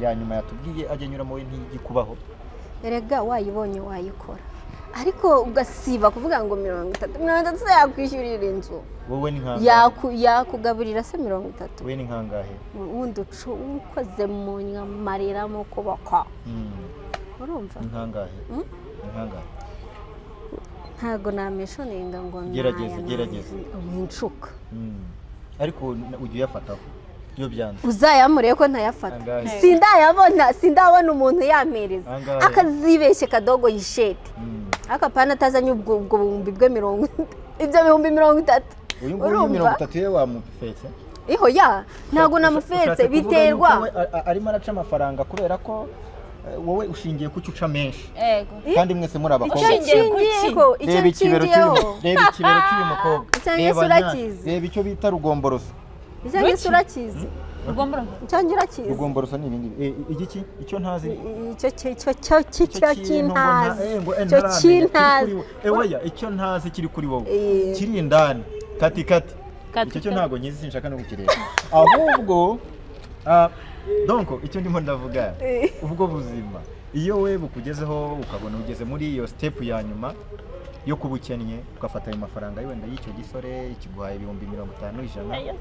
Ya nyuma yatubwiye ajya anyuramo we ntigikubaho. Erega wayibonye wayikora, ariko ugasiba kuvuga ngo 30 30 se yakwishyurira inzu. Wowe ni nkangahe? Yakugaburira se 30? Wowe ni nkangahe? Ubundi ukoze mu nyamarira mu kuboko. Urumva? Ni nkangahe? Ni nkangahe? Ntago nameshoninga ngo gerageze gerageze wincuka. Ariko ujye uyafataho iyo byanze. Uzayamureye ko ntayafata. Sindayabona, sindabona umuntu yampereza. Akazibeshye kadogo yishete. Akapana atazanye ubwo bihumbi bwe 30 ibyo bihumbi 30. Uyu nguyu 30 ye wamufetse? Iho ya, ntago namufetse biterwa. Arimo araca amafaranga kubera ko wowe ushingiye ku cyuca menshi. Kandi mwese muri abakobwa. Icyo nshingiyeho. Reba ikibero cy'uyu mukobwa. Reba icyo bita rugomboroso. Icyo gisura kizi. Rugomboroso. Icyo ngira kizi. Rugomboroso ni ibingibi. Igiki? Icyo ntazi. Icyo cyo cyo cyo kintazi. Icyo kintazi. Oya, icyo ntazi kiri kuri wowe. Kiri indani. Kati kati. Icyo cyo ntago nyizi sinshaka no kukireba. Ahubwo donc icyo ndimo ndavuga ubwo buzima iyo we bukugezeho ukabona ugeze muri iyo step ya nyuma yo kubukennye ugafata ayo mafaranga wenda y'icyo gisore ikiguhaye ibihumbi 50 100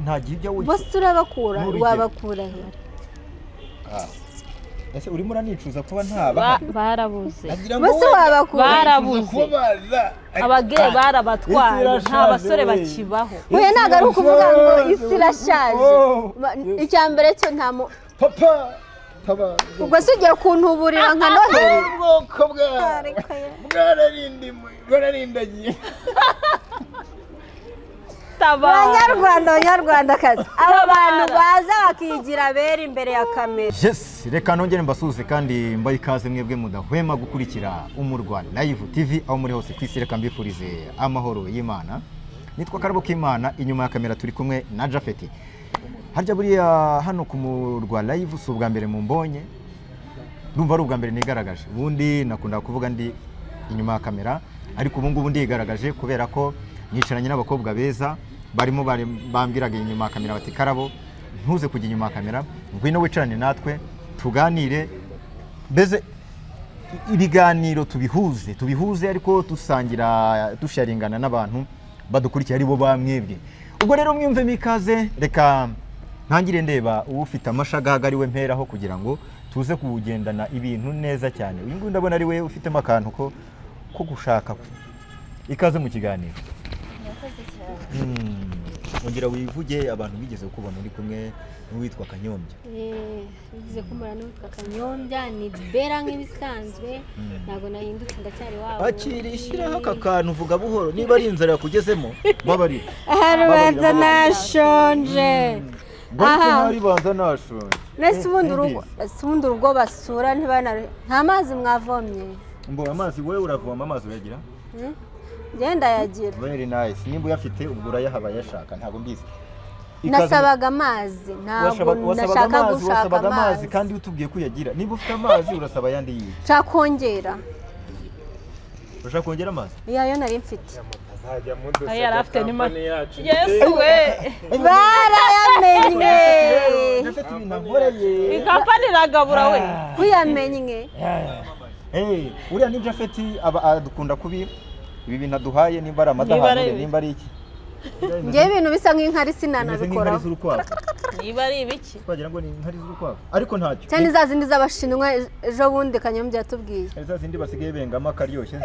nta gihe ujya wica. Bose urabakura wabakura he? Ese urimo uranicuza kuba ntaba barabuze. Bose wabakura barabuze. Abagere barabatwaye nta basore bakibaho. Oya ntago ari ukuvuga ngo isi irashaje. Icya mbere cyo nta papa taba. Ubwo se ugiye kuntuburira nka Noheli? Ubwoko bwa bwararindimwe bwararindagiye. Banyarwanda banyarwandakazi, aba bantu baza bakigira bera imbere ya kamera. Yes, reka nongere mbasuhuze kandi mbaye ikaze mwebwe mudahwema gukurikira Umurwa Live TV aho muri hose kwisi. Reka mbifurize amahoro y'Imana. Nitwa Karabo K'Imana, inyuma ya kamera turi kumwe na Jafeti. Harya buriya hano ku Murwa Live si ubwa mbere mumbonye, ndumva ari ubwa mbere nigaragaje. Ubundi nakunda kuvuga ndi inyuma ya kamera, ariko ubu ngubu ndigaragaje kubera ko nicaranye n'abakobwa beza barimo bambwiraga inyuma ya kamera bati Karabo ntuze kujya inyuma ya kamera, ngwino wicarane natwe tuganire, mbese ibiganiro tubihuze tubihuze, ariko dusangira dusharingana n'abantu badukurikiye ari bo bamwebwe. Ubwo rero mwiyumvemo ikaze, reka ntangire ndeba ufite amashagaga ari we mperaho kugira ngo tuze kugendana ibintu neza cyane. Uyu nguyu ndabona ari we ufitemo akantu ko gushaka. Ikaze mu kiganiro. Ongera wivuge abantu bigeze kubona uri kumwe n'uwitwa Kanyombya. Bigeze kumura n'uwitwa Kanyombya ni Bera nk'ibisanzwe, ntago nahindutse ndacyari wabo. Akiri shyiraho aka kantu uvuga buhoro niba ari inzara yakugezemo babarira. Harubanza nashonje. Aha banza nashonje. Nese ubundi urugo basura ntibana nta mazi mwavomye. Mbo amazi wewe uravoma amazi urayagira? Genda yagira. Very nice. Nimba uyafite ubwo urayahaba yashaka ntago mbizi. Nasabaga amazi ntabwo nashaka gushaka amazi kandi utubwiye kuyagira. Niba ufite amazi urasaba yandi yiye. Nshaka kongera. Urashaka kongera amazi? Iya yo nari mfite. Azajya mudusaba kampani yacu. Yesu we. Barayamenye. Ndafite ibintu nkoreye. Ikampani iragabura we. Kuyamenye. Uriya ni Jafeti adukunda kubi. Ibi bintu aduhaye nimba ari amadahanure nimba ari iki. Ngiye ibintu bisa nk'inkari sinanabikora. Niba ari ibiki? Twagira ngo ni inkari z'urukwavu ariko ntacyo. Cyane za zindi z'abashinwa ejo bundi Kanyombya yatubwiye. Za zindi basigaye bengamo akaryoshye.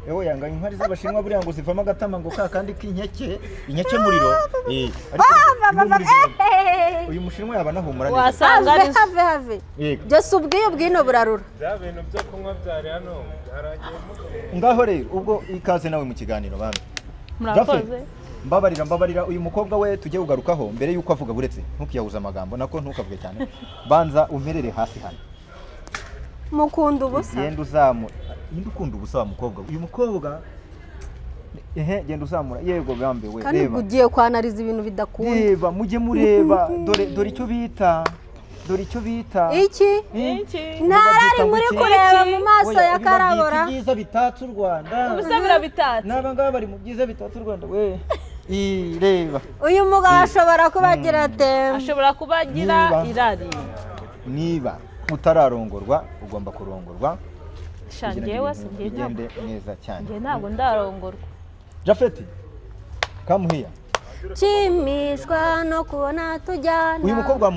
Ewe yanga inkari z'abashinwa buriya ngo zivamo agatama ngo ka kandi k'inkeke, inkeke muriro. Ariko uyu mushinwa yaba nahumura neza. Wasanga ari have have. Byose ubwiye ubwino burarura. Bya bintu byo kunywa byari hano byaragiye. Ngaho rero ubwo ikaze nawe mu kiganiro bamwe. Murakoze. Mbabarira mbabarira uyu mukobwa we tujye ugarukaho mbere yuko avuga buretse ntukiyahuza amagambo nako ntukavuge cyane, banza umperere hasi hano. Mukunda ubusa. Genda uzamura. Indi ukunda ubusa wa mukobwa. Uyu mukobwa genda uzamura yego gambe we. Kandi ugiye kwanariza ibintu bidakunda. Reba mujye mureba dore dore icyo bita dore icyo bita iki ntarari muri kureba mu maso ya Karabora. Ibyiza bitatse u Rwanda. Ubusa birabitatse. Naba ngaba bari mu byiza bitatse u Rwanda we. Ireba. Uyu mugabo ashobora kuba agira ate? Ashobora kuba agira irari. Niba utararongorwa ugomba kurongorwa. Shangewe bigende neza cyane. Nge ntabwo ndarongorwa. Jafeti, come here. Nshimishwa no kubona tujyana. Uyu mukobwa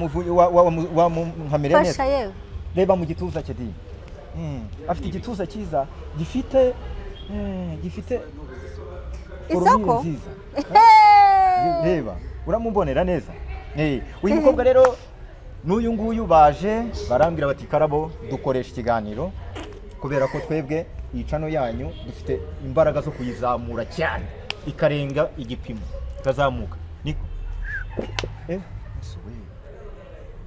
wamuhamereye neza. Fasha yewe. Reba mu gituza cye di. Afite igituza cyiza gifite gifite isoko. Reba, uramubonera neza. Uyu mukobwa rero n'uyu nguyu baje barambwira bati Karabo dukoresha ikiganiro kubera ko twebwe iyi channel yanyu dufite imbaraga zo kuyizamura cyane ikarenga igipimo ikazamuka. Niko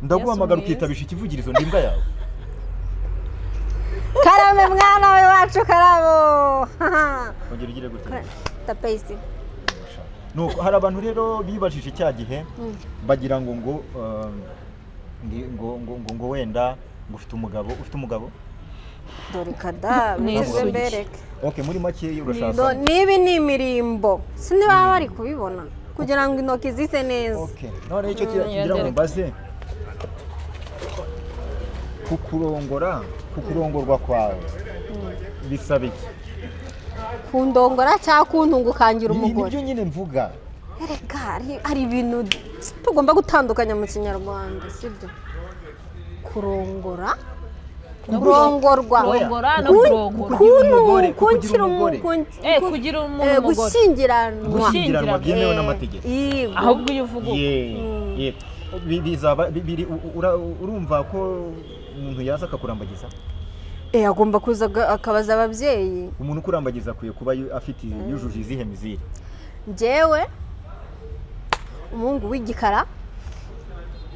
ndaguhamagara ukitabisha ikivugirizo ndimbwa yawe. Karame mwana we wacu Karabo. Ongera ugire gutya. Tapesi. Nuko hari abantu rero bibajije cya gihe bagira ngo ngo ngo ngo ngo wenda ngo ufite umugabo, ufite umugabo? Dore kada meze mbereke. Okay, muri make urashaka. Nibi ni imirimbo. Siniba bari kubibona kugira ngo intoki zise neza. Okay. None icyo kigira ngo mbaze kukurongora, kukurongorwa kwawe bisaba iki? Kundongora cyangwa kuntunga ukangira umugore? Nibyo nyine mvuga. Erega hari ibintu tugomba gutandukanya mu Kinyarwanda, sibyo? Kurongora, kurongorwa, kugira umugore, kugira umugore, gushyingiranwa, gushyingiranwa byemewe n'amategeko. Ahubwo iyo uvuga bizaba biri, urumva ko umuntu yaza akakurambagiza? Agomba kuza akabaza ababyeyi. Umuntu ukurambagiza akwiye kuba afite yujuje izihe mizire? Njyewe umuhungu w'igikara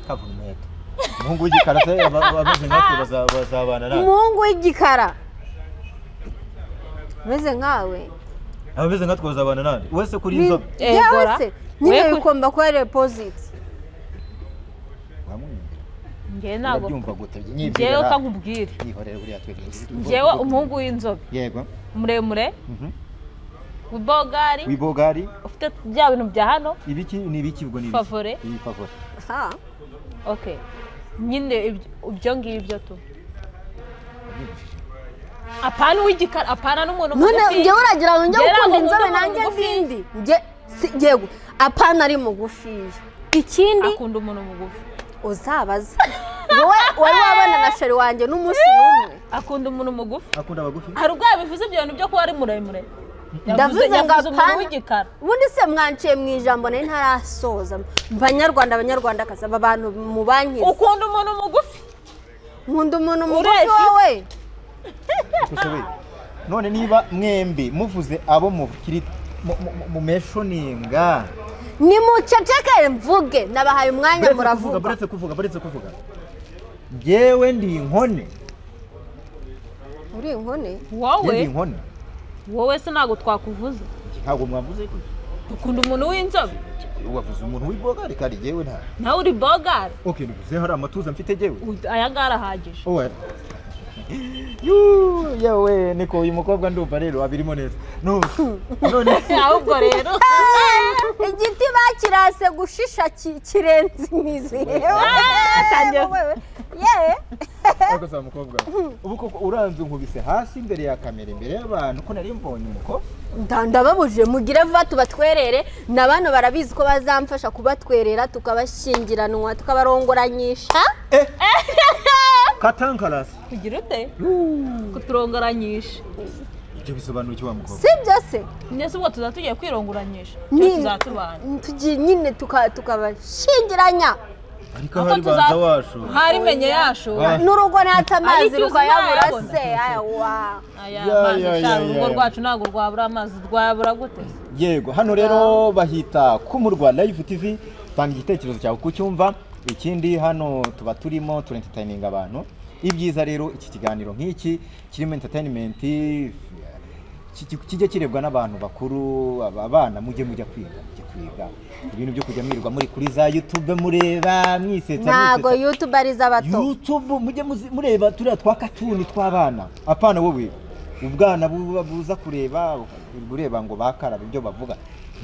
kavuna umuheto. Umuhungu w'igikara se abameze nkatwe bazabana nawe. Umuhungu w'igikara ameze nkawe, abameze nkatwe bazabana nawe wese kuri inzobe. Yewe se nyine bigomba kuba reposite. Ngewe ntabwo urabyumva gute? Ngewe ukakubwira. Ngewe umuhungu w'inzobe. Yego. Muremure. Wibogari. Wibogari. Ufite bya bintu bya hano. Ibiki ni ibiki ubwo ni ibiki? Favore. Iyi favore. Ha. Okay. Nyine ibyo ngibyo tu. Apana w'igikara, apana n'umuntu mugufi. None ngewe uragira ngo njye gukunda inzobe nanjye ndindi. Nge yego, apana ari mugufi. Ikindi akunda umuntu mugufi. Uzabaza wowe wari wabana na sheri wanjye n'umunsi n'umwe. Akunda umuntu mugufi. Akunda abagufi. Hari ubwo yabivuze ibyo bintu byo kuba ari muremure. Ndavuze ngo apana ubundi se mwanciye mu ijambo nari ntarasoza. Banyarwanda abanyarwandakazi aba bantu mubankize. Ukunda umuntu mugufi. Nkunda umuntu mugufi wowe. None niba mwembi muvuze abo mukiri mumeshoninga ni muceceke mvuge nabahaye umwanya muravuga. Buretse kuvuga, buretse kuvuga. Ngewe ndi inkone. Uri inkone? Wowe? Ndi inkone. Wowe se ntabwo twakuvuze. Ntabwo mwavuze ko. Dukunda umuntu w'inzobe. Wavuze umuntu w'ibogari kandi ngewe nta. Nawe uri bogari. Okay, nivuze hari amatuza mfite ngewe. Aya ngara ahagije. Oya. Yu, yewe niko uyu mukobwa ndumva rero abirimo neza. No. None ahubwo rero igiti bakirase gushisha kirenze imizi. Yewe. Ariko sa mukobwa. Ubu koko uranze nkubise hasi imbere ya kamera imbere y'abantu ko nari mbonye umukobwa. Ndababuje mugire vuba tubatwerere nabano barabizi ko bazamfasha kubatwerera tukabashyingiranwa tukabarongoranyisha. Katankarasi. Kugira ute? Kuturongoranyisha. Ibyo bisobanura iki wa mukobwa? Si byo se? Nese ubwo tuzatugiye kwirongoranyisha. Tuzatubana. Tugiye nyine tukabashingiranya. Ariko hari banza washo. Hari menye yasho. N'urugo natse amazi rukayabura se. Aya wa. Aya urugo rwacu ntabwo rwabura amazi rwabura gute? Yego, hano rero bahita Kumurwa Live TV. Tanga igitekerezo cyawe kucyumva. Ikindi hano tuba turimo tura entertaining abantu. Ibyiza rero iki kiganiro nk'iki kirimo entertainment kijya kirebwa n'abantu bakuru, abana mujye mujya kwiga, mujye kwiga ibintu byo kujya mwirirwa muri kuri za YouTube mureba mwisetsa. Ntago YouTube ari z'abato. YouTube mujye mureba turiya twa cartoon tw'abana. Apana wowe ubwana buza kureba ureba ngo bakaraba ibyo bavuga.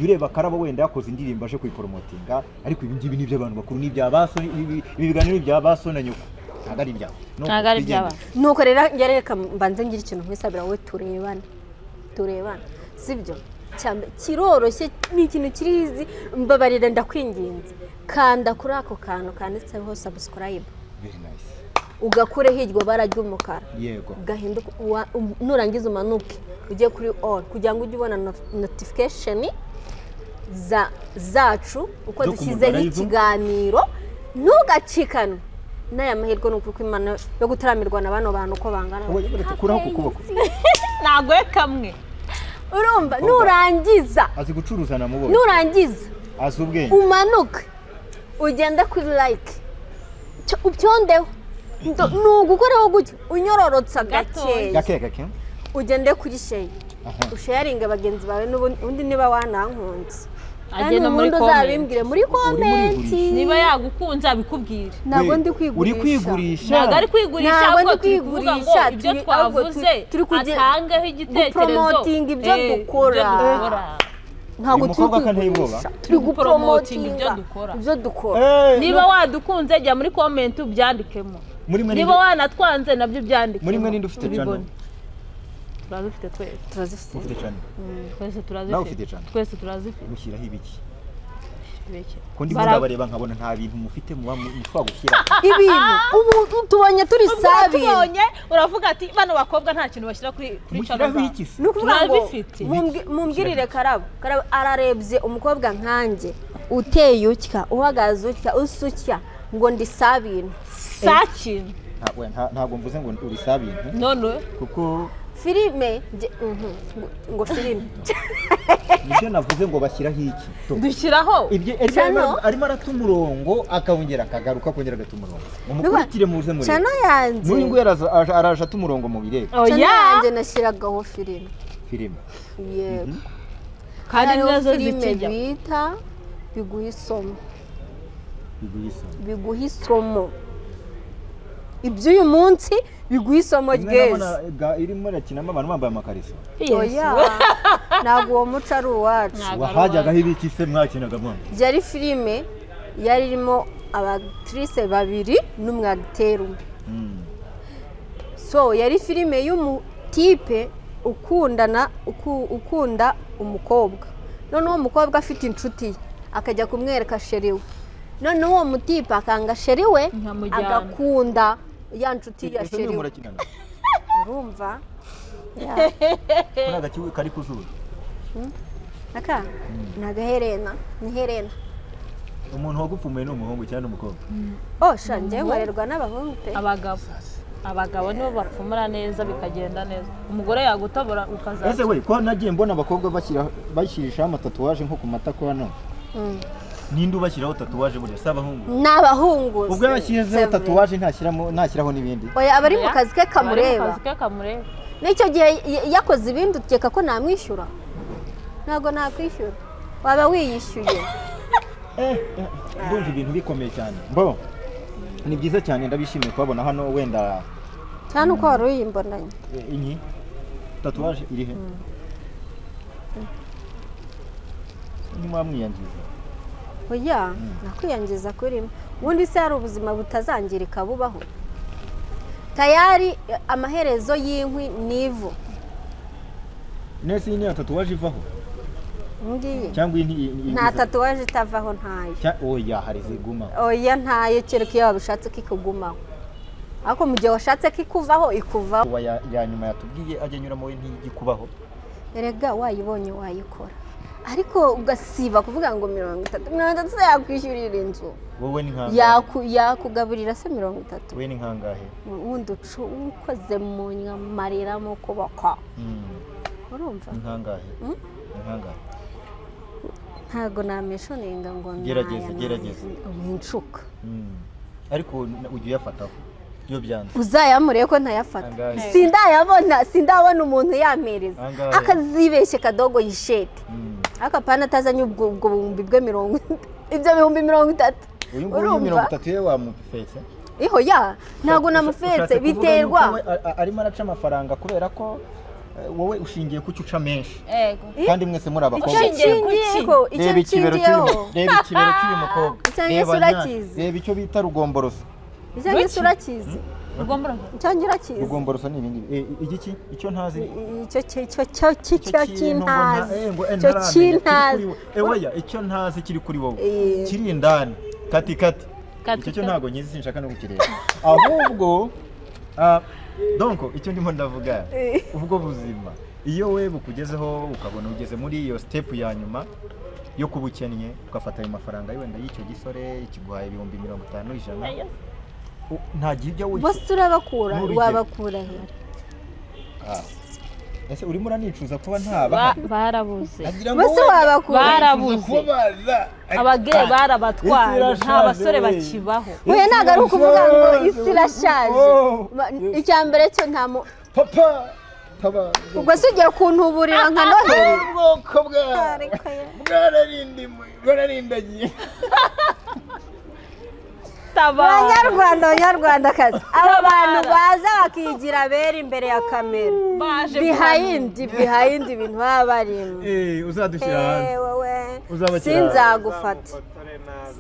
Ureba Karabo wenda yakoze indirimbo aje kuyiporomotinga, ariko ibi ngibi nibyo abantu bakuru n'ibya baso, ibi biganiro n'ibya baso na nyoko. Ntabwo ari ibyawe. Ntabwo ari ibyawe. Nuko rero yareka mbanze ngira ikintu nkwisabira wowe turebana. Turebana. Sibyo? Kiroroshye ni ikintu kirizi mbabarira ndakwinginze. Kanda kuri ako kantu kanditseho subscribe. Very nice. Ugakure hiryo bara ry'umukara. Yego. Gahinduka nurangiza umanuke ujye kuri all kugira ngo ujye ubona notification zacu uko dushyizeho ikiganiro ntugacikane. N'aya mahirwe ni ukuri kw'Imana yo gutaramirwa na bano bantu uko bangana. Kuraho ku kuboko. Nagwe kamwe. Urumva nurangiza azi gucuruza namubonye. Nurangiza azi ubwenge. Umanuke ugenda kuri like. Ubyondeho. Nugukoreho gutya unyororotsa gake. Gake gake. Ugende kuri share. Usharinga bagenzi bawe n'ubundi niba wanankunze. Agenda muri comment. Uzabimbwire muri comment. Niba yagukunze abikubwire. Ntabwo ndi kwigurisha. Uri kwigurisha. Ntabwo ari kwigurisha ahubwo turi kuvuga ngo ibyo twavuze atangeho igitekerezo. Gupromoting ibyo dukora. Ntabwo turi kwigurisha. Turi gupromoting ibyo dukora. Niba wadukunze jya muri comment ubyandikemo. Niba wanatwanze nabyo ubyandikemo. Muri mwe ninde ufite channel? Turazifite twese. Turazifite. Ufite channel? Twese turazifite. Nawe ufite channel? Twese turazifite. Mushyiraho ibiki? Ko ndimo ndabareba nkabona nta bintu mufite muba mushobora gushyira. Ibintu ubu tubonye turi sabi. Tubonye uravuga ati bano bakobwa nta kintu bashyira kuri channel zabo. Nukuvuga ngo mumbwirire Karabo. Karabo ararebye umukobwa nkanjye uteye utya, uhagaze utya, usutya ngo ndi sabintu. Sakintu. Ntabwo mvuze ngo uri sabintu. None kuko filime ngo filime nibyo navuze ngo bashyiraho iki dushyiraho ibyo arimo arata umurongo akongera akagaruka akongera agata umurongo umukurikire muze muri channel yanjye n'uyu nguyu araje ata umurongo mu bireba channel yanjye nashyiragaho filime yego kandi nazo zikijya bita biguha isomo biguha isomo iby'uyu munsi biguha isomo ry'ejo irimo irakinamo abantu bambaye amakariso oya ntabwo uwo muco ari uwacu wahajyagaho ibiki se mwakinaga mwambaye yari filime yari irimo abatrice babiri n'umwagiteri umwe so yari filime y'umutipe ukundana ukunda umukobwa noneho umukobwa afite inshuti ye akajya kumwereka sheri we noneho uwo mutipe akanga sheri we agakunda ya nshuti ya sheri we urumva kuri agakiwe kari ku zuba aka ni agaherena ni herena umuntu wagupfumuye ni umuhungu cyangwa umukobwa oh sha njyewe nkorerwa n'abahungu pe abagabo nibo bapfumura neza bikagenda neza umugore yagutobora ukazaza ese we ko nagiye mbona abakobwa bashyirishaho amatatuwaje nko ku matako hano ninde ubashyiraho tatuwaje burya si abahungu ni abahungu ubwo yabashyizeho tatuwaje ntashyiraho n'ibindi oya aba ari mu kazi ke kamureba n'icyo gihe yakoze ibindi ukeka ko namwishyura ntabwo nakwishyura waba wiyishyuye ndumva ibintu bikomeye cyane mbo ni byiza cyane ndabishimiye kubabona hano wenda cyane uko wari uyimbonanye inki tatuwaje iri he ntimwamwiyangiza oya nakwiyangiza kurimo ubundi se hari ubuzima butazangirika bubaho tayari amaherezo y'inkwi ni ivu nese iyi niyo tatuwaje ivaho ngiyi cyangwa iyi nta tatuwaje itavaho ntayo oya hari izigumaho oya ntayo kereka iyo wabishatse ko ikugumaho ariko mu gihe washatse ko ikuvaho ikuvaho ya nyuma yatubwiye ajya anyuramo we ntigikubaho erega wayibonye wayikora ariko ugasiba kuvuga ngo 30 se yakwishyurira inzu wowe ni nkangahe yakugaburira se 30 wowe ni nkangahe ubundi ukoze mu nyamarira mu kuboko urumva ni nkangahe ni nkangahe ntabwo nameshoninga ngo gerageza gerageza wincuka ariko ujya uyafataho iyo byanze uzayamureye ko ntayafata sindayabona sindabona umuntu yampereza akazibeshye kadogo yishete ariko apana atazanye ubwo buhumbi bwe ibyo bihumbi 30 uyu nguyu 30 ye wamufetse iho ya ntabwo namufetse biterwa arimo araca amafaranga kubera ko wowe ushingiye ku uca menshi kandi mwese muri abakobwa reba ikibero cy'uyu mukobwa reba reba icyo bita rugomboroso Icyanjye se urakizi? Rugomboruso. Icyanjye urakizi? Rugomboroso ni ibindi. Igiki icyo ntazi? Icyo cyo cyo cyo kintazi. Icyo kintazi. Oya, icyo ntazi kiri kuri wowe. Kiri indani. Kati kati. Icyo cyo ntago nyizi, sinshaka no kukireba. Ahubwo donc icyo ndimo ndavuga, ubwo buzima iyo we bukugezeho ukabona ugeze muri iyo step ya nyuma yo kuba ukennye, ugafata ayo mafaranga wenda y'icyo gisore kiguhaye 50,000 100, nta gihe ujya wishyura. Bose urabakura, wabakura he? Ese urimo uranicuza kuba ntaba? Barabuze. Bose wabakura. Barabuze. Abageye barabatwaye, nta basore bakibaho. Oya, ntabwo ari ukuvuga ngo isi irashaje. Icya mbere cyo nta mu papa. Ubwo se ugiye kuntuburira nka Noheli? Ubwoko bwawe bwararindagiye. Banyarwanda, banyarwandakazi, aba bantu baza bakigira abera imbere ya kamera, behind behind ibintu baba barimo. Uzadushyira hanze. Sinzagufata,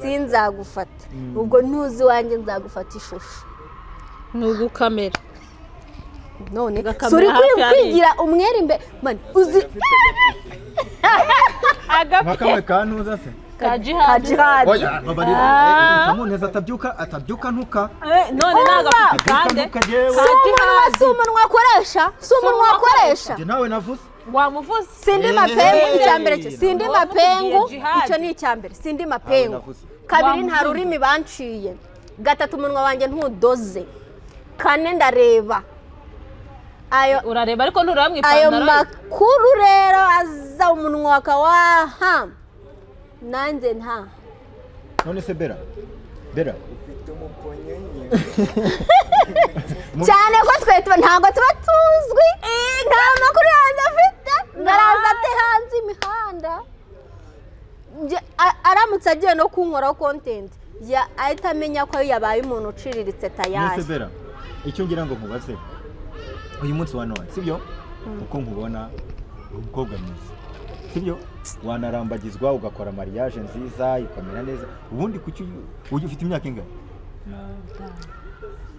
sinzagufata. Ubwo ntuzi iwanjye, nzagufata ishusho. Ni ugukamera. None suri kwigira umwere imbere uzi nka kamwe ka ntuza se ka jihadi. Oya, babarira kamuneza atabyuka, atabyuka ntuka. None nagafite kandi si umunwa akoresha, si umunwa akoresha. Njye nawe navuze. Wamuvuze. Sindi mapengu, icya mbere cyo sindi mapengu, icyo ni icya mbere, sindi mapengu. Kabiri, nta rurimi banciye. Gatatu, umunwa wanjye ntudoze. Kane, ndareba. Ayo urareba ariko ntureba mu ayo ipantaro. Makuru rero aza umunwa wakawaha nanjye nta. None se Bera, Bera ufite umuponyenye cyane ko twe ntabwo tuba tuzwi, nta makuru yanjye afite, ngaraza ate hanze imihanda. Aramutse agiye no kunkoraho content ya ahita amenya ko yabaye umuntu uciriritse tayari. None se Bera, icyo ngira ngo nkubaze uyu munsi wa none, sibyo? Uko nkubona umukobwa mwiza, sibyo? Wanarambagizwa ugakora mariage nziza ikamera neza. Ubundi kuki ujya ufite imyaka ingana?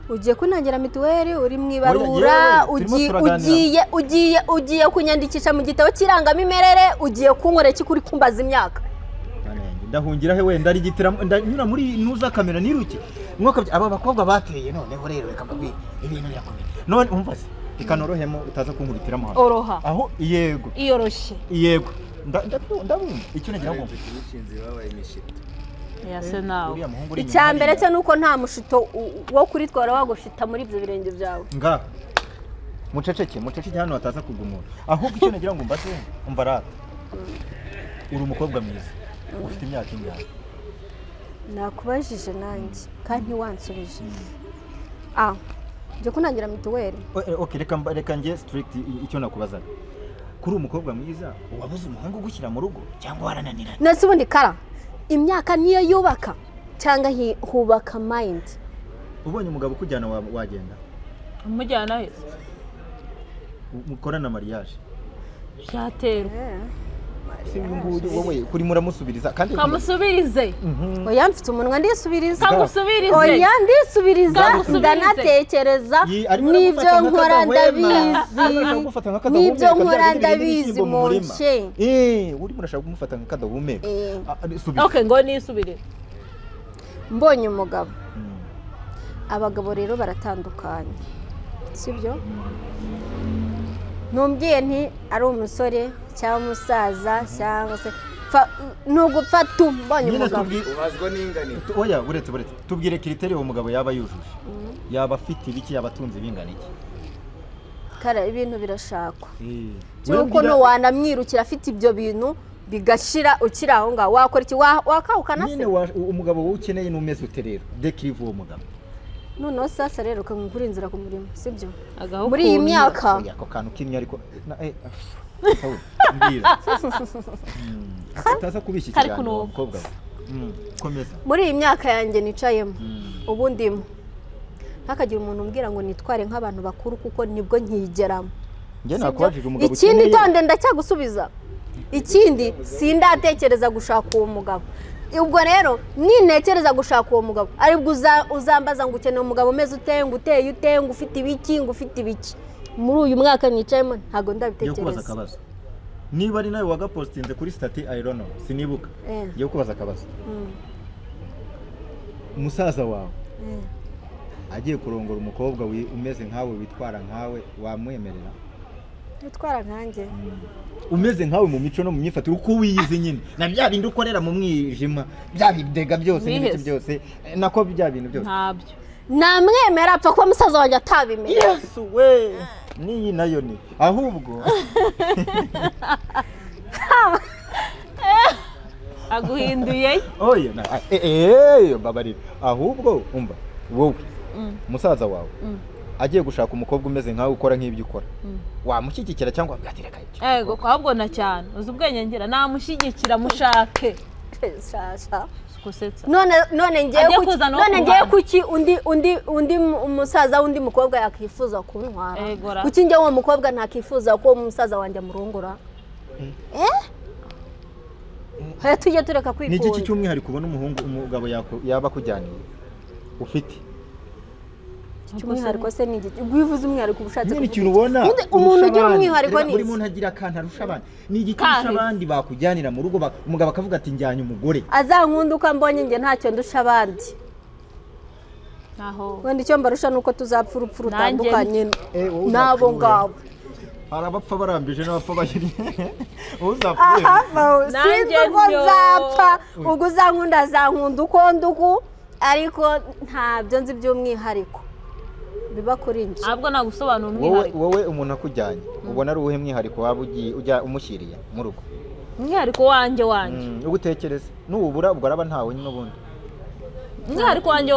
Ugiye kunangira mituweli, uri mu ibarura, ugiye ugiye ugiye kunyandikisha mu gitabo cy'irangamimerere, ugiye kunkorera iki kuri kumbaza imyaka? Ndahungira he wenda rigitira ndanyura muri nuza kamera niruke. Mwaka aba bakobwa bateye noneho rero reka mbabwire ibintu birakomeye. None umva se ikanorohemo utaza kunkubitiramo hano. Oroha. Aho yego. Iyoroshye. Yego. Ndabumva icyo nagira ngo babaye imishito. Yase nawe. Icya mbere cyo nuko nta mushito wo kuritwara wagushita muri ibyo birenge byawe. Nga. Muceceke, muceceke hano hataza kugumura. Ahubwo icyo nagira ngo mbaze umva rata. Uri umukobwa mwiza. Ufite imyaka ingana? Nakubajije nanjye kandi wansubije. Njye kunangira mituweli. Okay, reka nge strict icyo nakubazaga. Kuri umukobwa mwiza wabuze umuhungu gushyira mu rugo cyangwa warananiranye? Nase ubundi kara imyaka niyo yubaka cyangwa hubaka mind. Ubonye umugabo kujyana wagenda? Umujyana he? Mukorana mariage. Byaterwa. Si nguyu wowe kuri muramusubiriza kandi kamusubirize. Oya, mfite umunwa ndisubiriza. Kamusubirize. Oya, ndisubiriza, ndanatekereza n'ibyo nkora ndabizi. N'ibyo nkora ndabizi mu nce. Uri murashaka kumufata nka kadahumeka. Okay, ngo nisubire. Mbonye umugabo. Abagabo rero baratandukanye. Sibyo? Numbwiye nti ari umusore cyangwa umusaza cyangwa se nugupfa tu mbonye umugabo. Ubazwa n'ingano. Oya, uretse tubwire criteri uwo mugabo yaba yujuje. Yaba afite ibiki, yaba atunze ibingana iki? Kara ibintu birashakwa. Cyuko no wanamwirukira afite ibyo bintu bigashira ukira aho ngaho wakora iki wakahukana se? Nyine umugabo wowe ukeneye n'umeze ute rero? Dekirive uwo mugabo. Noneho sasa rero kamukuri inzira ku murimo, sibyo? Muri iyi myaka ako kantu kimwe ariko mbwira utaza kubishya ikiganiro mukobwa. Komeza. Muri iyi myaka yanjye nicayemo ubu ndimo ntakagira umuntu umbwira ngo nitware nk'abantu bakuru kuko nibwo nkigeramo. Njye nakubajije umugabo. Ikindi tonde ndacyagusubiza. Ikindi sindatekereza gushaka uwo mugabo. Ubwo rero nintekereza gushaka uwo mugabo aribwo uzambaza ngo ukeneye umugabo umeze ute, ngo uteye ute, ngo ufite ibiki, ngo ufite ibiki. Muri uyu mwaka nicayemo ntabwo ndabitekereza. Akabazo niba ari nawe wagapostinze kuri stati, I don't know, sinibuka. Ngiye kubaza akabazo. Umusaza wawe agiye kurongora umukobwa umeze nkawe, witwara nkawe, wamwemerera? Witwara nkanjye? Umeze nkawe mu mico no mu myifatire, uko wiyizi nyine na bya bindi ukorera mu mwijima, bya bidega byose n'ibiki byose, nako bya bintu byose ntabyo namwemera, apfa kuba musaza wanjye atabimenya. Yesu we, niyi nayo ni ahubwo aguhinduye. Oya babarira. Ahubwo umva wowe musaza wawe agiye gushaka umukobwa umeze nkawe ukora nk'ibyo ukora, wamushyigikira cyangwa bwatireka ibyo? Yego, ahubwo na cyane uzi ubwenge ngira namushyigikira, mushake. None ngiye kuki undi umusaza w'undi mukobwa yakifuza kuntwara? Kuki njye uwo mukobwa ntakifuza ko umusaza wanjye amurongora? Tujye tureka kwikunda. Ni iki cy'umwihariko ubona umuhungu umugabo yaba akujyaniye ufite? Cy'umwihariko se ni iki? Ubwo umwihariko ubushatse kuvuga ikintu ubona umuntu ugira umwihariko ni buri muntu agira akantu arusha abandi. Ni igiki arusha abandi bakujyanira mu rugo, umugabo akavuga ati njyanye umugore azankunda uko ambonye, njye ntacyo ndusha abandi. Wenda icyo mbarusha ni uko tuzapfa urupfu rutandukanye n'abo ngabo. Hari abapfa barambije n'abapfa bahinnye. Sinzi uko nzapfa, ubwo uzankunda azankunda uko nduku, ariko ntabyo nzi by'umwihariko biba kuri njye. Ahubwo nagusobanura umwihariko. Wowe umuntu akujyanye ubona ari uwuhe mwihariko waba ujya umushyiriye mu rugo? Umwihariko wanjye ugutekereza nuwubura ubwo araba ntawe n'ubundi. Umwihariko wanjye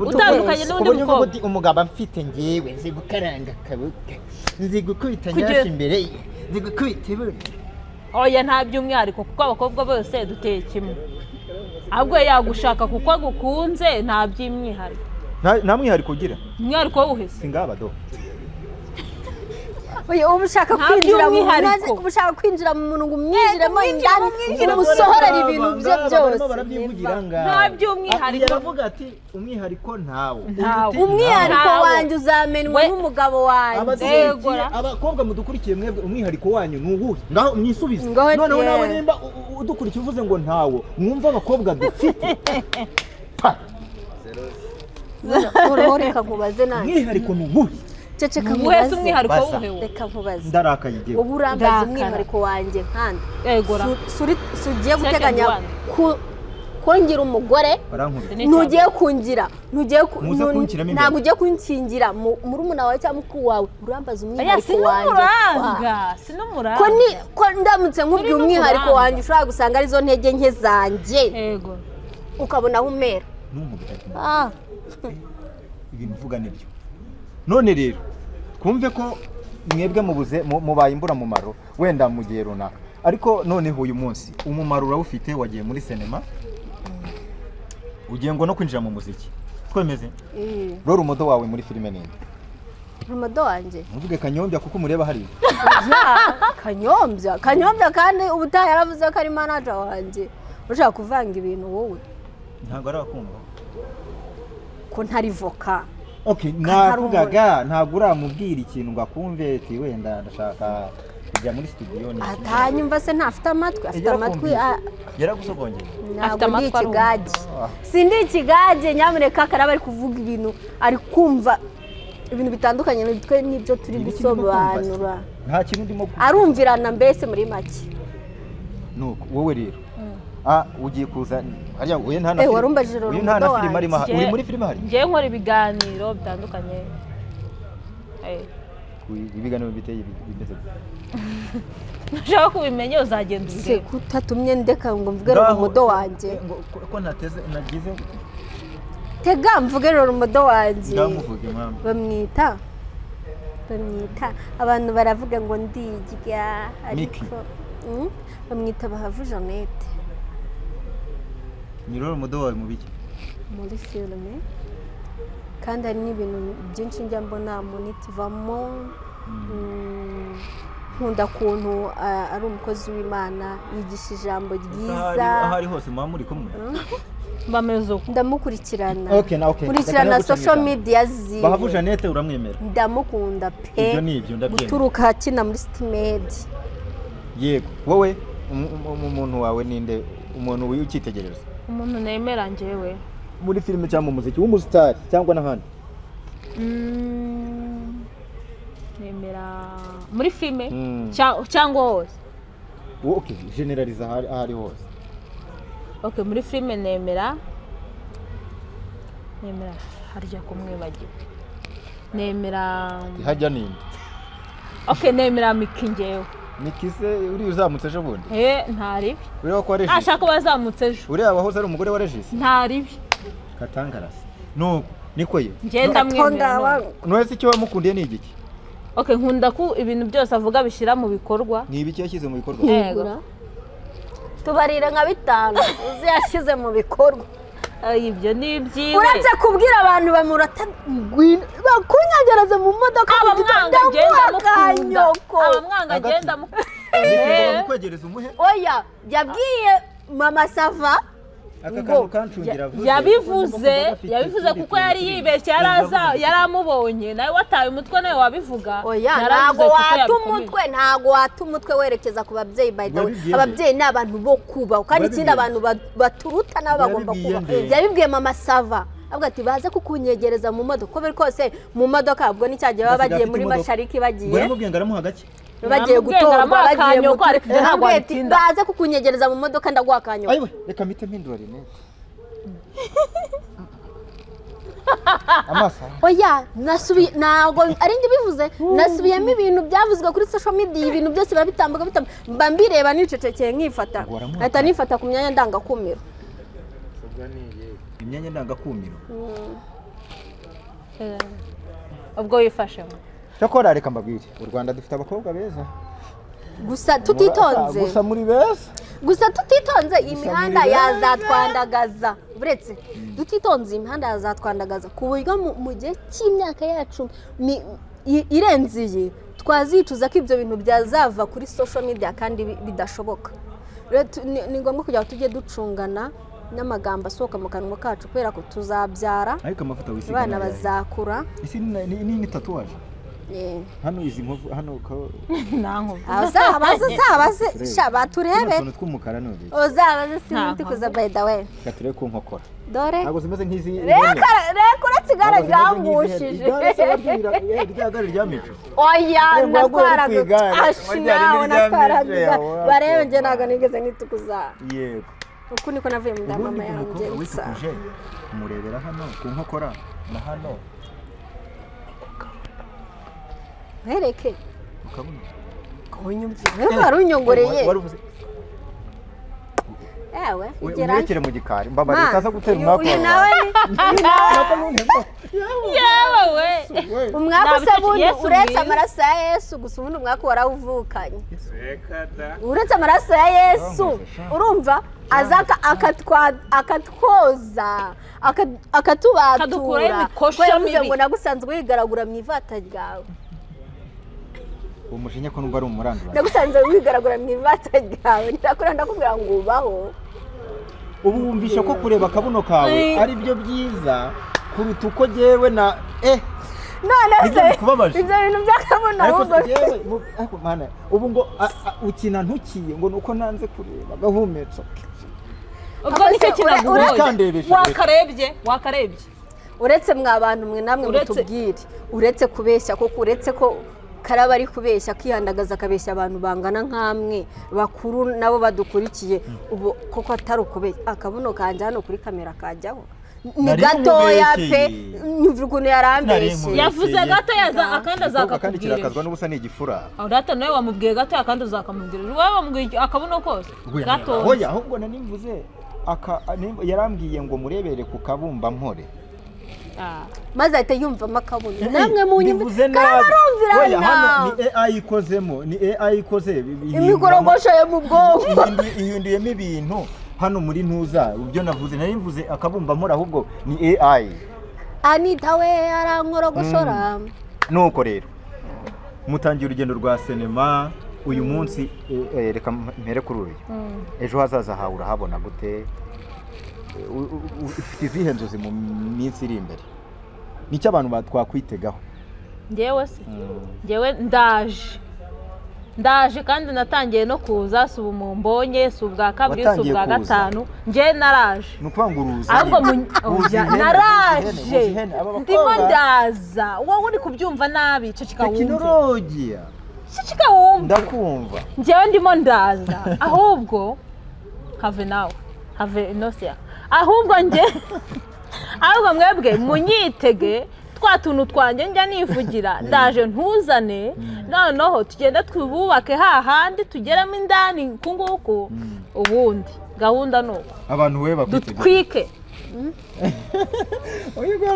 utandukanye n'undi mukobwa. Umugabo mfite ngewe nzi gukaranga akabuga, nzi gukubita nyashi imbere ye, nzi gukubita ibuno. Oya nta by'umwihariko kuko abakobwa bose duteye kimwe. Ahubwo yagushaka kuko agukunze, nta by'umwihariko. Nta mwihariko ugira? Umwihariko wuhese singaba do. Oya uba ushaka kwinjira mu muntu, uba ushaka kwinjira mu muntu ngo umwinjiremo indani, umusohorere ibintu bye byose. Nta by'umwihariko. Yaravuga ati umwihariko ntawo. Umwihariko wanjye uzamenwa n'umugabo wanjye. Abakobwa mudukurikiye mwebwe, umwihariko wanyu ni uwuhe? Ngaho mwisubize. Noneho nawe nimba udukurikiye uvuze ngo ntawo, mwumva abakobwa dufite. Noneho reka nkubaze nanjye. Umwihariko ni uwuhe? Ceceka nkubaze. Umwihariko wuhe? Reka nkubaze. Ndarakaye igihe. Ubu urambaza umwihariko wanjye nkanda. Sugiye guteganya kongira umugore, ntugiye kungira, ntabwo ugiye kunkingira murumuna wawe cyangwa mukuru wawe, urambaza umwihariko wanjye. Sinumuranga. Ko ndamutse nkubwiye umwihariko wanjye ushobora gusanga arizo ntege nke zanjye. Ukabona aho umera. Ibintu uvuga nibyo. None rero twumve ko mwebwe mubuze mubaye imburamumaro wenda mu gihe runaka, ariko noneho uyu munsi umumaro urawufite, wagiye muri sinema, ugiye ngo no kwinjira mu muziki, twemeze? Rora umudo wawe muri filime ninde? Umudo wanjye ntuvuge Kanyombya kuko umureba hariya. Kanyombya kandi ubutaha yaravuze ko ari manager wanjye. Ushaka kuvanga ibintu wowe? Ntabwo arakumva ko ntari voka. Okay, navugaga ntabwo uramubwira ikintu ngo akumve ati wenda ndashaka kujya muri studio ni. Atanyumva se ntafite amatwi, afite amatwi. Yaragusogongeye. Afite amatwi ikigage. Sindi ikigage, nyamuneka karaba ari kuvuga ibintu, ari kumva ibintu bitandukanye nitwe nibyo turi gusobanura. Nta kintu ndimo. Arumvirana mbese muri make. Nuko wowe rero ugiye kuza hariya uye nta na filime arimo, uri muri filime hari? Ngiye nkora ibiganiro bitandukanye. Ibiganiro biteye bimeze gute? Nshaka kubimenya uzagenda ubireba. Se kutatumye ndeka ngo mvuge rero wanjye. Ko nateze nagize tega mvuge rero umudo wanjye. Ndamuvuge mama. Bamwita abantu baravuga ngo ndirya ariko bamwita Bahavu Jeannette. Ni rero umudo wawe mu biki? Muri filime. Kandi hari n'ibintu byinshi njya mbona munitivamo. Nkunda ukuntu ari umukozi w'Imana, yigisha ijambo ryiza. Aho ari hose muba muri kumwe. Bameze uko. Ndamukurikirana. Okay, na okay. Kurikirana social media ziwe. Bahavu Jeannette uramwemera? Ndamukunda pe. Ibyo ni ibyo ndabyemera. Guturuka akina muri City-Maid. Yego, wowe umuntu wawe ninde, umuntu w'icyitegererezo? Umuntu nemera njyewe muri filime cyangwa mu muziki w'umusitari cyangwa n'ahandi? Nemera muri filime cyangwa hose. Okay, generaliza ahari hose. Okay, muri filime nemera harya kumwibagiwe. Nemera hajya ninde? Okay, nemera Miki njyewe. Miki se uri uzamutse ejo bundi? Ntari. Uriya kwa Regis. Ashaka bazamutse ejo. Uriya wahoze ari umugore wa Regis? Ntari. Katangarasi. Nuko niko ye. Ngenda mwemera. None se icyo wamukundiye ni igiki? Okay, nkunda ko ibintu byose avuga bishyira mu bikorwa. Ni ibiki yashyize mu bikorwa? Yego. Tubarire nka 5 uzi yashyize mu bikorwa. Ibyo ni ibyiwe. Uretse kubwira abantu bamurata bakunyagereza mu modoka abamwanga genda mukunda. Abamwanga genda mukunda. Kwegereza umuhe? Oya, yabwiye Mama Sava yabivuze kuko yari yibeshye, yaramubonye nawe wataye umutwe nawe wabivuga. Oya, ntago wata umutwe, ntago wata umutwe werekeza ku babyeyi. By the way, ababyeyi ni abantu bo kubaho, kandi ikindi abantu baturuta nabo bagomba kubaho. Yabibwiye Mama Sava avuga ati baze kukunyegereza mu modoka, uko biri kose mu modoka ubwo ni cyagiye baba bagiye muri Mashariki bagiye bagiye gutorwa bagiye mu baze kukunyegereza mu modoka ndaguha akanyoko. Ayiwe, reka mpite mpindura rinete. Amasa. Oya, nasubiye ntago ari njye bivuze, nasubiyemo ibintu byavuzwe kuri social media, ibintu byose barabitambuka bitambuka, mba mbireba nicecekeye nkifata, ahita nifata ku myanya ndangakumiro. Imyanya ndangakumiro. Ubwo wifashemo. Cyakora reka mbabwire, u Rwanda dufite abakobwa beza. Gusa tutitonze. Gusa muri beza. Gusa tutitonze imihanda yazatwandagaza. Uretse tutitonze imihanda yazatwandagaza ku buryo mu gihe cy'imyaka yacu irenze iyi twazicuza ko ibyo bintu byazava kuri social media kandi bidashoboka. Ni ngombwa kugira ngo tujye ducungana n'amagambo asohoka mu kanwa kacu kubera ko tuzabyara. Ariko amavuta wisiga abana bazakura. Isi ni tatuwaje. Hano izi nkovu hano ko nanko abaze sha baturebe utuntu tw'umukara none uzabaze sinzi kuza by the way gature ku nkokora dore ntabwo zimeze nk'izi reka uretse igare ryangushije igare rya mico. Oya, natwaraga ashinawe natwaraga barebe nje ntabwo nigeze nitukuza. Yego, uku niko navuye mu nda mama yanjye witukuje umurebera hano ku nkokora na hano Mwereke ukabona kunyumvira warunyongoreye ewe ugerekere mu gikari mbabare utaza gutera umwaka uyu nawe yewe umwaka se bundi uretse amaraso ya Yesu gusa ubundi umwaka warawuvukanye uretse amaraso ya Yesu urumva azaka akatwoza akatubatura ko yavuze ngo nagusanzwe wigaragura mu ivata ryawe. Umujinya ko numva ari umurandura. Nagusanze wigaragura mu ivata ryawe ndakora ndakubwira ngo ubaho. Ubu wumvisha ko kureba akabuno kawe ari byo byiza kuruta uko jewe na none se ibyo bintu by'akabuno ahubwo ariko mana ubu ngo ukina ntukiye ngo nuko nanze kureba gahumetso. Ubwo nicyo kinaguhoye. Wakarebye uretse mwa bantu mwe namwe mutubwire, uretse kubeshya koko, uretse ko Karaba ari kubeshya akihandagaza akabeshya abantu bangana nkamwe bakuru nabo badukurikiye, ubu koko atari ukubeshya akabuno kanje hano kuri kamera kajyaho ni gatoya pe, nyumva ukuntu yarambeshye yavuze gato yaza akandi azakakubwira kandi kirakazwa n'ubusa ni igifura. Urata nawe wamubwiye gato akandi uzakamubwira wowe wamubwiye akabuno kose gato. Oya, ahubwo nanimvuze yarambwiye ngo murebere ku kabumba mpore maze ahita yumvamo akabuno namwe munyumve karumvirana. Hano ni AI ikozemo, ni AI ikoze imikorogosho yo mu bwonko ihinduyemo ibintu hano muri ntuza ibyo navuze nari mvuze akabumba mpore ahubwo ni AI. Anita we arankorogoshora. Nuko rero mutangiye urugendo rwa sinema Uyu munsi reka mpere kuri uyu. Ejo hazaza hawe urahabona gute? Ufite izihe nzozi mu minsi iri imbere? Nicyo abantu batwakwitegaho? Njyewe se njyewe ndaje kandi natangiye no kuza, si ubu mumbonye, si ubwa kabiri, si ubwa gatanu, njye naraje. Ni ukuvuga ngo uruza ahubwo naraje ndimo ndaza. Wowe uri kubyumva nabi, ceceka wumve. Tekinolojiya ceceka wumve, ndakumva. Njyewe ndimo ndaza, ahubwo have nawe have inosia, ahubwo njye ahubwo mwebwe munyitege twa tuntu twanjye njya nivugira, ndaje ntuzane, noneho tugenda twubake hahandi tugeramo indani ku nguku. Ubundi gahunda ni uko abantu we bakwitege dutwike.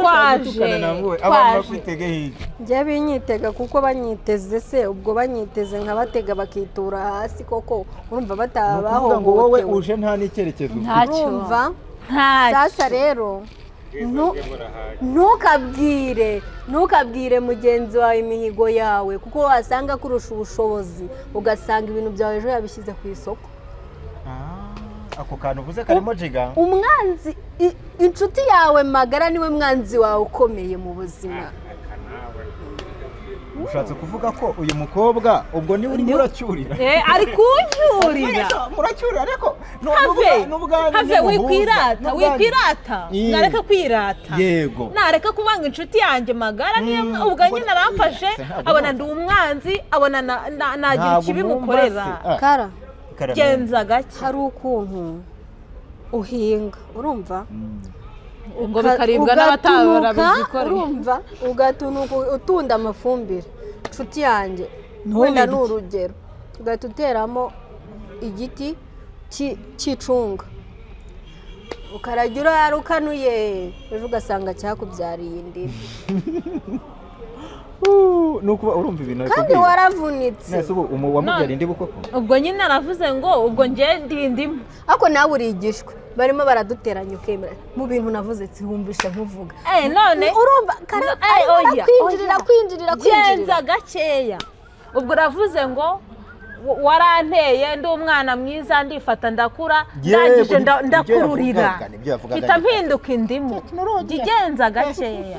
Twaje abantu bakwitege hirya. Njye binyitega kuko banyiteze se, ubwo banyiteze nkabatega bakitura hasi koko, urumva batabaho ngo wowe uje nta n'icyerekezo urumva. Sasa rero ntukabwire mugenzi wawe imihigo yawe, kuko wasanga kurusha ubushobozi, ugasanga ibintu byawe ejo yabishyize ku isoko. Ako kantu uvuze karimo jiga. Umwanzi, inshuti yawe magara niwe mwanzi wawe ukomeye mu buzima. Ushatse kuvuga ko uyu mukobwa ubwo niwe urimo uracyurira? Ari kuncyurira. Muracyurira ariko have wikwirata, wikwirata. Nareka kwirata. Yego. Nareka kubanga inshuti yanjye magara, niyo ubwo nyine aramfashe, abona ndi umwanzi, abona nagira ikibi mukorera. Kara. Genza gake. Hari ukuntu uhinga, urumva? Ngo bikaribwa n'abatabara urumva, ugatunuka utunda amafumbire. Inshuti yanjye wenda ni urugero, ugahita uteramo igiti cy'icunga, ukarajya urarukanuye, ejo ugasanga cyakubyariye indimu. Nuko urumva ibintu kandi waravunitse. Nese ubu wamubyara indimu koko? Ubwo nyine aravuze ngo ubwo njye ndi indimu. Ariko nawe urigishwe, barimo baraduteranya ukemera mu bintu navuze sihumvisha nkuvuga. None urumva kwinjirira kwinjirira kwinjirira. Genza gakeya. Ubwo uravuze ngo waranteye ndi umwana mwiza ndifata ndakura, ndangije ndakururira, mpita mpinduka indimu. Genza gakeya.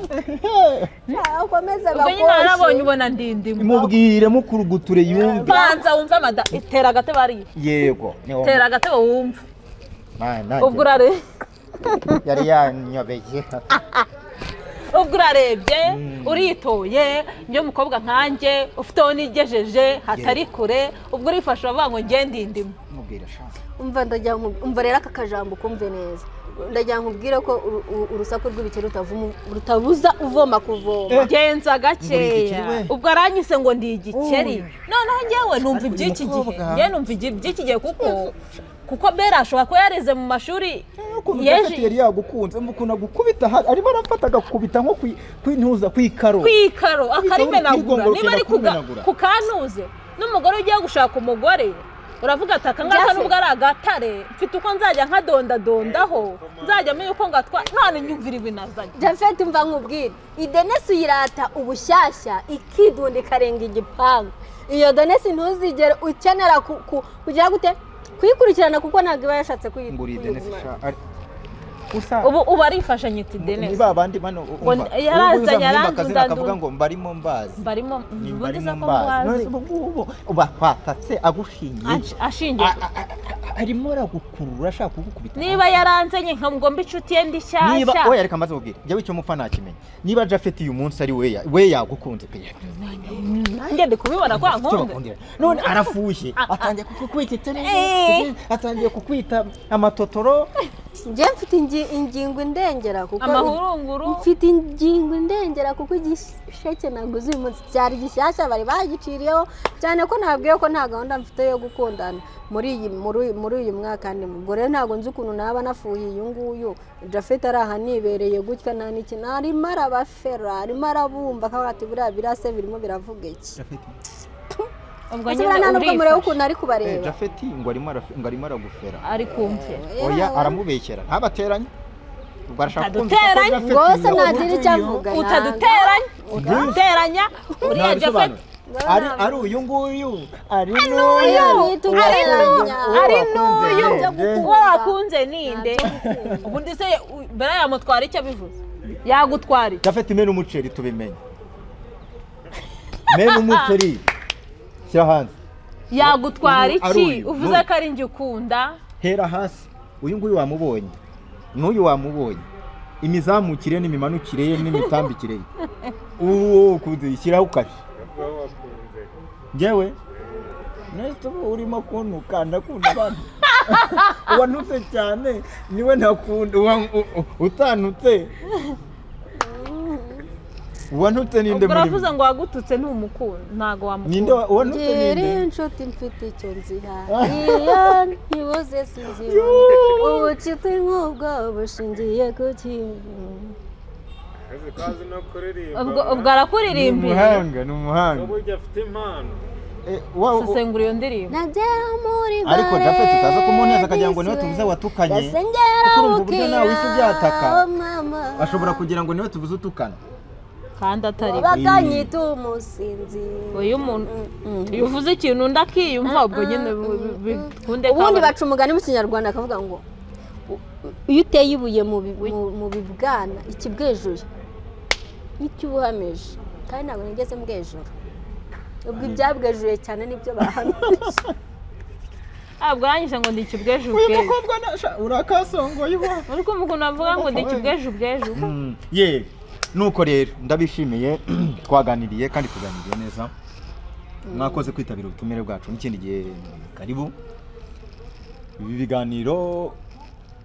Ubwo nyine narabonye ubona ndi indimu. Mubwire mukuruguture yumve. Banza wumve amada, itera agatebe ariyo. Yego. Tera agatebe wumve. Ubwo yari yanyobeye. Ubwo urarebye uritoye, njye mukobwa nkanjye ufite aho nigejeje hatari kure, ubwo urifasha bavuga ngo njye ndi indimu. Umva ndagira umva rero aka kajambo kumve neza. Ndagira nkubwire ko urusaku rw'ibikeri rutabuza uvoma kuvoma. Genza gakeya. Ubwo aranyise ngo ndi igikeri. Noneho njyewe numva iby'iki gihe. Njye numva iby'iki gihe kuko Bera ashobora kuba yarize mu mashuri yeje yari yagukunze, mukunda gukubita arimo arafata agakubita nko kwintuza kwikaro kwikaro akarimenagura. Niba ari kukantuze n'umugore ugiye gushaka umugore uravuga ati aka ngaka nubwo ari agatare mfite uko nzajya nkadondadondaho, nzajya menya uko ngatwa. None nyumvira ibinazanye. Japhet mva nkubwire, idenesi uyirata ubushyashya ikidunda ikarenga igipangu. Iyo denesi ntuzigere ukenera kugira gute kuyikurikirana kuko ntabwo iba yashatse kuyigura. Ubu arifasha nyita idenesi. Niba abandi bano umva yarazanye arandunda akavuga ngo mbarimo mbazi. Mbarimo mbazi. Ubu ubafatatse agushingiye. Ashingiye. Arimo aragukurura ashaka kugukubita. Niba yaranzenye nkamugomba inshuti ye ndi shyashya. Niba oya reka maze ubwire. Njye icyo mupfa nakimenya. Niba Japhet uyu munsi ari we yagukunze pe. Nanjye ndi kubibona kwa nkunde. None arafushye atangiye kukwita iterere, atangiye kukwita amatotoro. Njye mfite ingingo indengera kuko amahurunguru. Mfite ingingo indengera kuko igisheke naguze uyu munsi cyari gishyashya bari bagiciriyeho, cyane ko nabwiye ko nta gahunda mfite yo gukundana muri uyu mwaka. Ndi ubwo rero ntabwo nzi ukuntu naba nafuhiye uyu nguyu. Japhet ari aha nibereye gutya nta n'ikintu, arimo arabafera, arimo arabumva akavuga ati buriya birase birimo biravuga iki. Ubwo nyine nubwo mureba ukuntu ari kubareba. Japhet ngo arimo aragufera. Ari kumfera. Oya aramubekera ntabateranye. Ubwo arashaka kumva rwose ntagira icyo avuga. Utaduteranya, utaduteranya uriya Japhet Ari uyu nguyu, ari n'uyu, ari n'uyu, uwo wakunze ninde? Ubundi se mbere yamutwara icyo abivuze, yagutwara iki? Japhet mena umuceri tubimenye. Mena umuceri shyira hanze. Yagutwara iki? Uvuze ko ari njye ukunda. Hera hasi. Uyu nguyu wamubonye, n'uyu wamubonye, imizamukire n'imimanukire ye n'imitambikire ye, uwo ukunze shyiraho ukashe. Njyewe nese ubu urimo kuntuka, ndakunda abantu. Uwantutse cyane niwe ntakunda, utantutse uwantutse ninde muri? Uravuze ngo wagututse ntumukunda, ntago wamukunda. Ninde uwantutse ninde? Inshuti mfite icyo nziha, iyo ntibuze sinzibona, ubucuti nk'ubwo bushingiye ku kintu. Ubwo arakuririmbira. Umuhanga ni umuhanga. Uburyo afite impano. Sesengura iyo ndirimbo. Ariko Japhet utaza kumuneza akagira ngo niwe tuvuze watukanye, kuko urumva uburyo nawe isi byataka, ashobora kugira ngo niwe tuvuze utukana kandi atari bakanyita umusinzi. Uyu muntu iyo uvuze ikintu undi akiyumva, ubwo nyine bikunde. Ubundi baca umugani mu Kinyarwanda akavuga ngo iyo uteye ibuye mu bibwana ikibwejuye n'icyubuhamije, kandi ntabwo nigeze mbwejura. Ubwo ibyabwejuye cyane nibyo bahamije. Ntabwo urangije ngo ndi ikibweju ubweju. Uyu mukobwa urakasongoye iwawe. Uri kumva ukuntu bavuga ngo ndi ikibweju ubweju. Ye, nuko rero ndabishimiye, twaganiriye kandi tuganiriye neza. Mwakoze kwitabira ubutumire bwacu, n'ikindi gihe karibu. Ibi biganiro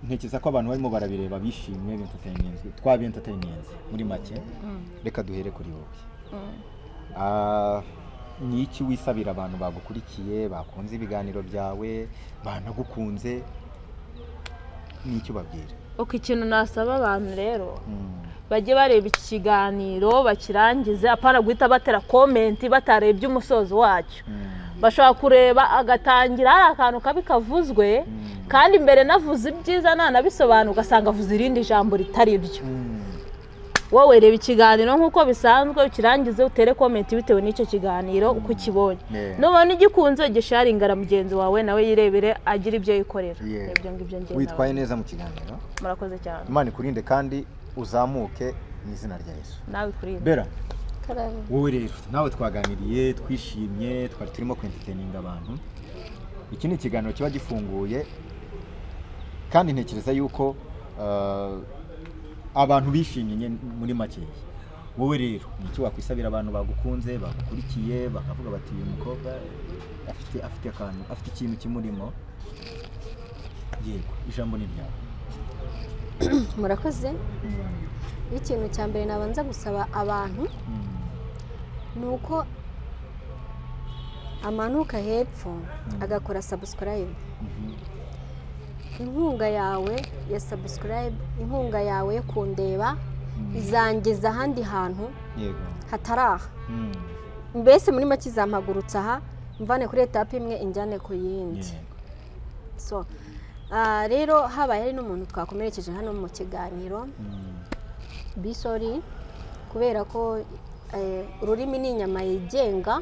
ntekereza ko abantu barimo barabireba bishimye, twabi-entertaininze muri make. Reka duhere kuri wowe. Ni iki wisabira abantu bagukurikiye, bakunze ibiganiro byawe, banagukunze, ni iki ubabwira? Uko ikintu nasaba abantu rero, bajye bareba iki kiganiro bakirangize, apana guhita batera komenti batarebye umusozo wacyo. Bashobora kureba agatangira hari akantu kabi kavuzwe, kandi mbere navuze ibyiza nanabisobanura ugasanga avuze irindi jambo ritari ryo. Wowe reba ikiganiro nk'uko bisanzwe ukirangize, utere komenti bitewe n'icyo kiganiro uko ukibonye. Nubona igikunze gisharingara mugenzi wawe nawe yirebere agira ibyo yikorera. Ibyo ngibyo ngenda. Witwaye neza mu kiganiro. Murakoze cyane. Imana ikurinde kandi uzamuke mu izina rya Yesu. Nawe ikurinde. Bera, wowe rero nawe twaganiriye twishimye, twari turimo kwentertaininga abantu. Iki ni ikiganiro kiba gifunguye kandi ntekereza yuko abantu bishimye muri make. Wowe rero ni iki wakwisabira abantu bagukunze, bagukurikiye, bakavuga bati uyu mukobwa afite akantu, afite ikintu kimurimo? Yego, ijambo ni ryawe. Murakoze. Ikintu cya mbere nabanza gusaba abantu ni uko amanuka hepfo agakora subscribe. Inkunga yawe ya subscribe, inkunga yawe yo kundeba izangeza ahandi hantu hataraha. Mbese muri make izampagurutsa aha, mvane kuri etape imwe injyane ku yindi. So rero habaye hari n'umuntu twakomerekeje hano mu kiganiro, bisori, kubera ko ururimi ni inyama yigenga,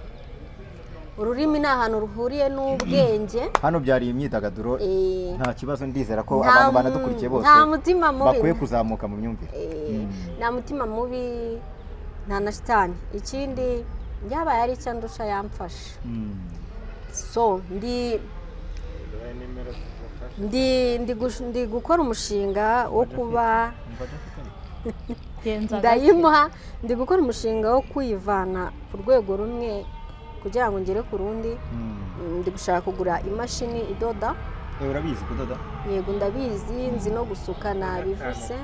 ururimi ni ahantu ruhuriye n'ubwenge. Hano byari imyidagaduro, nta kibazo, ndizera ko abantu banadukurikiye bose nta mutima mubi, bakwiye kuzamuka mu myumvire. Nta mutima mubi, nta na shitani. Ikindi yabaye ari icyo ndusha yamfasha. So ndi gukora umushinga wo kuba ndayimuha, ndi gukora umushinga wo kwivana ku rwego rumwe kugira ngo ngere ku rundi. Ndi gushaka kugura imashini idoda. Urabizi kudoda? Yego ndabizi, nzi no gusuka nabivuze.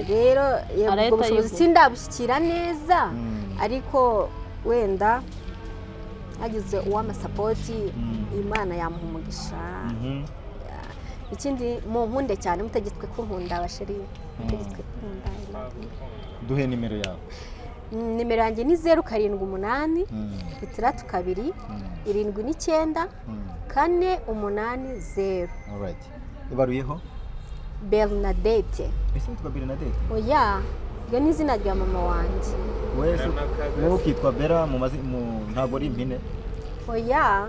Rero ubwo bushobozi sindabushyikira neza, ariko wenda hagize uw'amasapoti Imana yamuha umugisha. Ikindi munkunde cyane, mutegetswe kunkunda abasheri, mutegetswe kunkunda. Duhe nimero yawe. Nimero yanjye ni 078 62 79 480. Alright. Ibaruyeho? Bernadette. Ese witwa Bernadette? Oya, Iryo ni izina rya mama wanjye. Wese wowe ukitwa Bera mu ntabwo ari impine. Oya.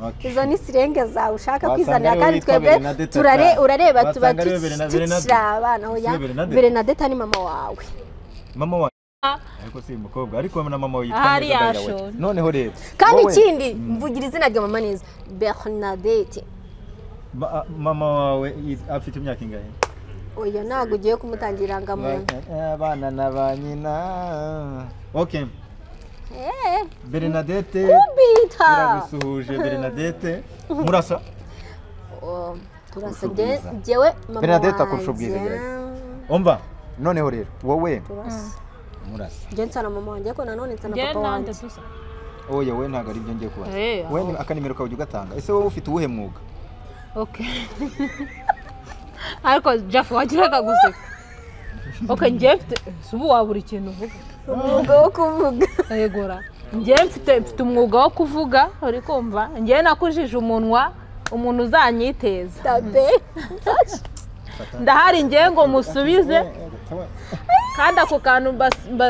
Okay. Izo ni sirenge zawe ushaka Wasanga kwizanira ariwe kandi witwa twebwe Bernadette turare ata. urareba tuba Wasanga ariwe tukiri abana. Oya, Siwe Bernadette? Bernadette ni mama wawe. Mama wawe ariko si umukobwa, ariko na mama wawe yitwa Ahari neza by the way. yashonje. Noneho rero Kandi wowe, ikindi mvugira izina rya mama neza, Bernadette. Mama wawe afite imyaka ingahe? Oya, ntabwo ugiye kumutangira irangamuntu. Abana na ba nyina. Okay. Bernadette Kubita. turagusuhuje Bernadette. Murasa? Turasa Kurusha ubwiza. njyewe mama Bernadette akurusha ubwiza, wanjye. gerageza. Umva, noneho rero wowe Turasa. murasa. Njye nsa na mama wanjye ariko nanone nsa na Njye papa nande wanjye. dusa. Oya, wowe ntabwo ari byo ngiye kubaza. Eh, Wowe akanimero kawe ujya ugatanga. Ese wowe ufite uwuhe mwuga? Okay. Ariko Jeff wagiraga guseka. Okay, njye mfite ubu wabura ikintu uvuga. Umwuga wo kuvuga. Yegora. Njye mfite umwuga wo kuvuga, uri kumva? Njye nakujije umunwa, umuntu uzanyiteza. Tabe. Ndahari njye ngo musubize kandi ako kantu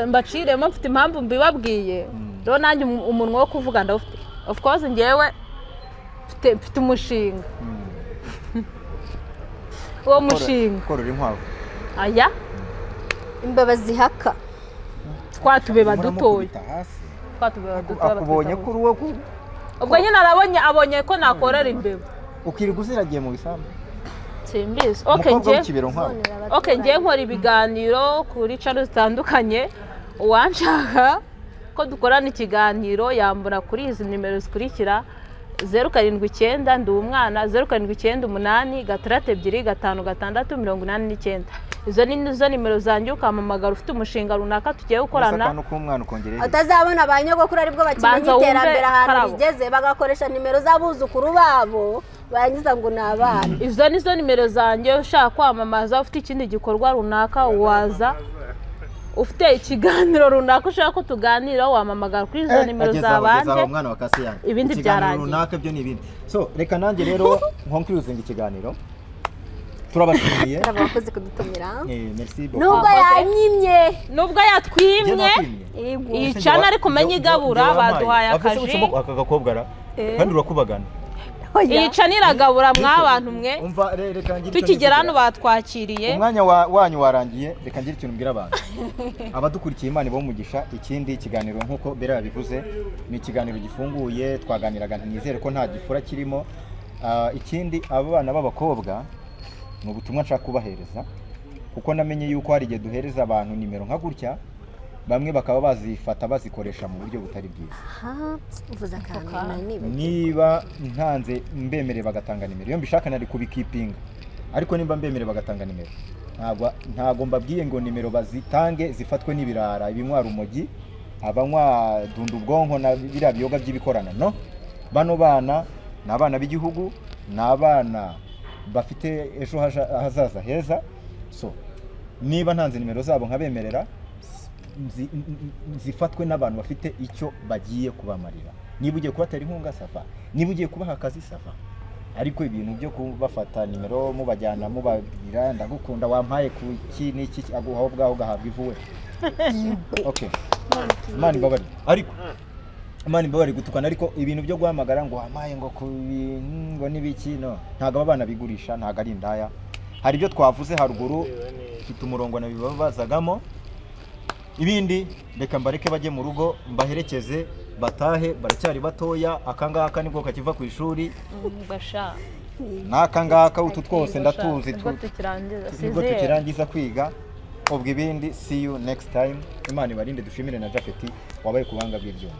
mbaciremo mfite impamvu mbibabwiye. Rero nanjye umunwa wo kuvuga ndawufite. Of course njyewe mfite umushinga. Uwo mushinga. Korora inkwavu. Aya Imbeba zihaka. twatubeba dutoya. Muramukubita hasi. Twatubeba dutoya. Akubonye kuri uwo Ubwo nyine arabonye abonye ko nakorera imbeba. ukirirwa uziragiye mu bisambu. Simbizi. Okay, Umukobwa njye w'ikibero nkwavu. Okay, njye nkora ibiganiro kuri channel zitandukanye. Uwanshaka ko dukorana ikiganiro yambura kuri izi nimero zikurikira: 079 ndi umwana, 0798 6 2 5 6 89. Izo ni zo nimero zanjye, ukampamagara ufite umushinga runaka tugiye gukorana. Akantu k'umwana ukongereye. Utazabona ba nyogokuru aribwo bakimenya Banza wumve iterambere ahantu karabo. rigeze, bagakoresha nimero z'abuzukuru babo barangiza ngo ni abana. Izo ni zo nimero zanjye, ushaka kwamamaza, ufite ikindi gikorwa runaka waza, ufite ikiganiro runaka ushaka ko tuganiraho wamamagara kuri izo nimero Ageze aho, ageze aho, zabanje. umwana wa kasi yanjye. Ibindi Ikiganiro byarangiye. runaka byo ni ibindi. So reka nanjye rero nkonkluzinga ikiganiro. Turabashimiye. Turaba abakozi kudutumira. Merci beaucoup. Nubwo yanyimye. Nubwo yatwimye Njye nakwimye. Yego. Iyi cana ariko umenye igabura, baduhaye akaji. Aka gakobwa ra kandi urakubagana. Oya. Iyi cana iragabura mwabantu mwe. Umva reka ngire icyo Tukigera hano nivugira. batwakiriye. Umwanya wanyu warangiye, reka ngire ikintu mbwira abantu. Abadukurikiye Imana ibahe umugisha. Ikindi kiganiro nk'uko Bera yabivuze ni ikiganiro gifunguye, twaganiraga nizere ko nta gifura kirimo. Ikindi aba bana b'abakobwa ni ubutumwa nshaka kubahereza, kuko namenye yuko hari igihe duhereza abantu nimero nka gutya, bamwe bakaba bazifata bazikoresha mu buryo butari bwiza. Aha, uvuze akantu nari nibagiwe. Niba ntanze mbemereye bagatanga nimero, iyo mbishaka nari kubikipinga, ariko nimba mbemereye bagatanga nimero, ntabwo mbabwiye ngo nimero bazitange zifatwe n'ibirara, ibinywa rumogi, abanywa dunda ubwonko na biriya biyoga by'ibikorana. No, bano bana ni abana b'igihugu, ni abana bafite ejo hazaza heza. So niba ntanze nimero zabo nkabemerera, zifatwe n'abantu bafite icyo bagiye kubamarira. Niba ugiye kubatera inkunga safa, niba ugiye kubaha akazi safa, ariko ibintu byo kubafata nimero mubajyana mubabwira ndagukunda wampaye ku iki n'iki, aguha ubwaho ugahabwa ivu we. Okay, Imana imbabarire, ariko Imana imbabarire gutukana, ariko ibintu byo guhamagara ngo wampaye ngo ku bintu ngo n'ibiki, no, ntabwo aba bana bigurisha, ntabwo ari indaya. Hari ibyo twavuze haruguru, mfite umurongo nabibabazagamo. Ibindi reka mbareke bajye mu rugo, mbaherekeze batahe, baracyari batoya. Akangaka nibwo kakiva ku ishuri, Basha. n'akangaka utu twose ndatuzi, Nibwo tukirangiza. nibwo tukirangiza kwiga. Ubwo ibindi see you next time. Imana ibarinde. Dushimire na Japhet wabaye ku buhanga bw'ibyuma.